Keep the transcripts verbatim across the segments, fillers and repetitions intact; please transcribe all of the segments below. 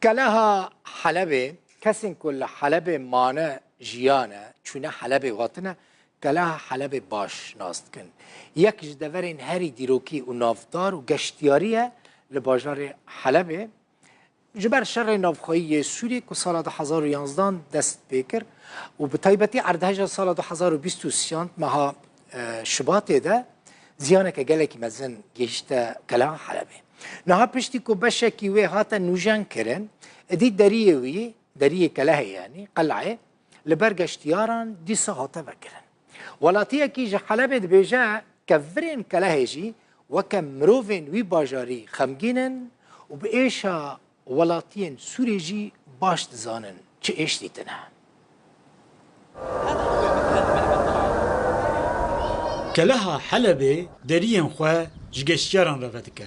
Keleha Helebê, kesên ku li Helebê mane jiyane, çûne Helebê hatine, Keleha Helebê baş nas dikin. Yek ji deverên herî dîrokî û navdar û geştiyarî ye li bajarê Helebê. Ji ber şerê navxweyî yê Sûriyê ku sala du hezar û yanzdan dest pê kir û bi taybetî erdheja sala du hezar û bîst û sêyan meha, e, Şibatê de ziyaneke gelekî mezin gihîşte Keleha Helebê. Niha piştî ku beşekî wê hate nûjenkirin, êdî deriyê wî, deriyê Kelehê yanî, qel'ê, li ber geştiyaran dîsa hate vekirin. Welatiyekî ji Helebê dibêje, kevirên Kelehê jî weke mirovên wî bajarî xemgîn in û bi êşa welatiyên Sûriyê jî baş dizanin çi êş dîtine. Keleha Helebê deriyên xwe ji geştiyaran re vedike.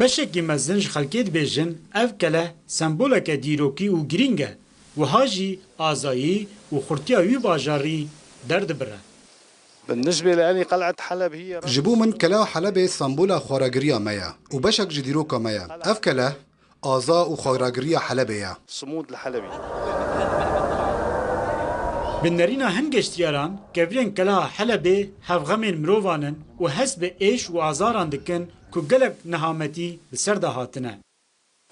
Beşekî mezin ji xelkê dibêjin, ev keleh semboleke dîrokî û girîng e, wiha jî azayî û xurtiya wî bajarî derdibire. بالنسبة لإلي قلعة حلب هي Ji bo min Keleha Helebê sembola xwaragiriya me ye û beşek ji dîroka me ye. Ev keleh aza û xwaragiriya Helebê ye. صمود الحلبي. Bi nerîna hin geştiyaran, kevirên Keleha Helebê hevxemên mirovan in û hest bi êş û azaran dikin ku gelek nehametî bi ser de hatine.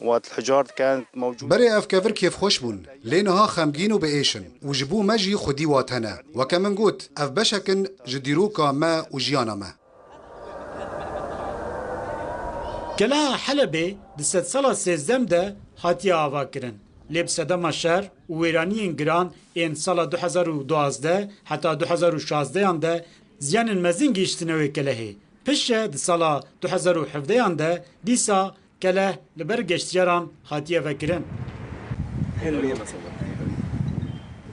وقت الحجار كانت موجودة. Berê ev kevir kêfxweş bûn, lê niha xemgîn û bi êş in û ji bo me jî xwedî wat hene. Weke min got, ev beşek in ji dîroka me û jiyana me. Keleha Helebê di sedsala sêzdem de hatiye avakirin. Lê bi sedema şer û wêraniyên giran ên sala du hezar û duwazdeh heta du hezar û şazdehan de ziyanên mezin gihîştine wê kelehê. Piştre di sala du hezar û hevdehan de dîsa keleh li ber geştiyaran hatiye vekirin.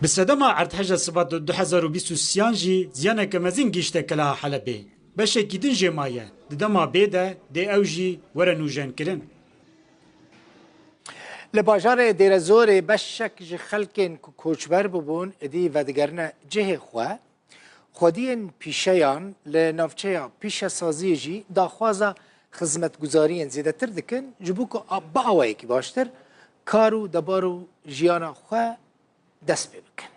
Bi sedema erdheja Sibat du hezar û bîst û sêyan jî ziyaneke mezin gihîşte Keleha Helebê. Beşekî din jê maye, di dema bê de dê ew jî were nûjenkirin. Li bajarê Dêrezorê beşek ji xelkên ku koçber bûbûn, êdî vedigerine cihê xwe. Xwediyên pîşeyan li navçeya pîşesaziyê jî daxwaza xizmetguzariyên zêdetir dikin, ji bo ku a-, bi awayekî baştir kar û debar û jiyana xwe dest pê bikin.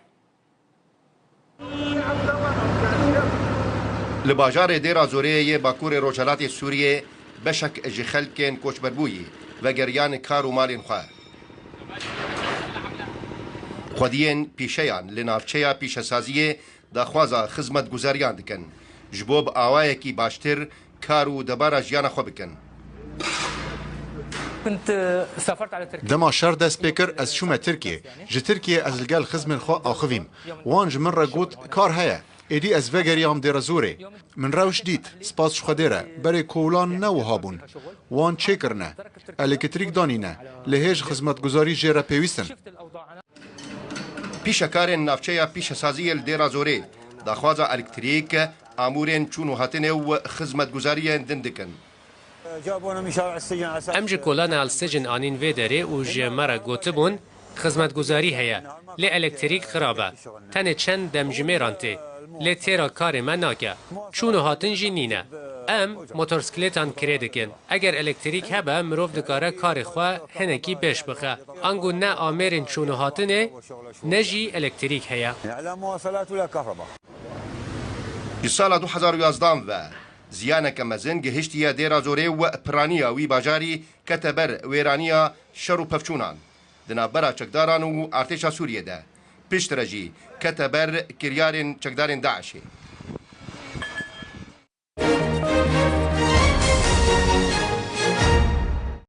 Li bajarê Dêra Zorê yê Bakurê Rojhelatê Sûriyê beşek ji xelkên koçberbûyî vegeriyan kar û malên xwe. Xwediyên pîşeyan li navçeya pîşesaziyê daxwaza xizmetguzariyan dikin, ji bo bi awayekî baştir kar û debara jiyana xwe bikin. Dema şer dest pê kir, ez çûme Tirkiyê. Ji Tirkiyê ez li gel xizmên xwe axivîm. Wan ji min re got, kar heye. Êdî ez vegeriyam Dêrezorê. Min rewş dît, spas ji Xwedê re, berê kolan ne wiha bûn. Wan çêkirine. Elektrîk danîne, lê hê ji xizmetguzarî jê re pêwîst in. Pîşekarên navçeya pîşesaziyê li Dêra Zorê daxwaza elektrîk, amûrên çûn û hatinê û xizmetguzariyên din dikin. Em ji kolana El Sicin anîn vê derê û ji me re gotibûn, xizmetguzarî heye, lê elektrîk xirab e. Tenê çend demjimêran tê, lê têra karê me nake. Çûn û hatin jî nîne. Em motorsklêtan kirê dikin. Eger elektrîk hebe, mirov dikare karê xwe hinekî pêş bixe. Ango ne amêrên çûn û hatinê, ne jî elektrîk heye. Ji sala du hezar û yazdan ve ziyaneke mezin gihiştiye Dêra Zorê û piraniya wî bajarî kete ber wêraniya şer û pevçûnan di navbera çekdaran û artêşa Sûriyê de. Piştre jî kete ber kiryarên çekdarên DAIŞê.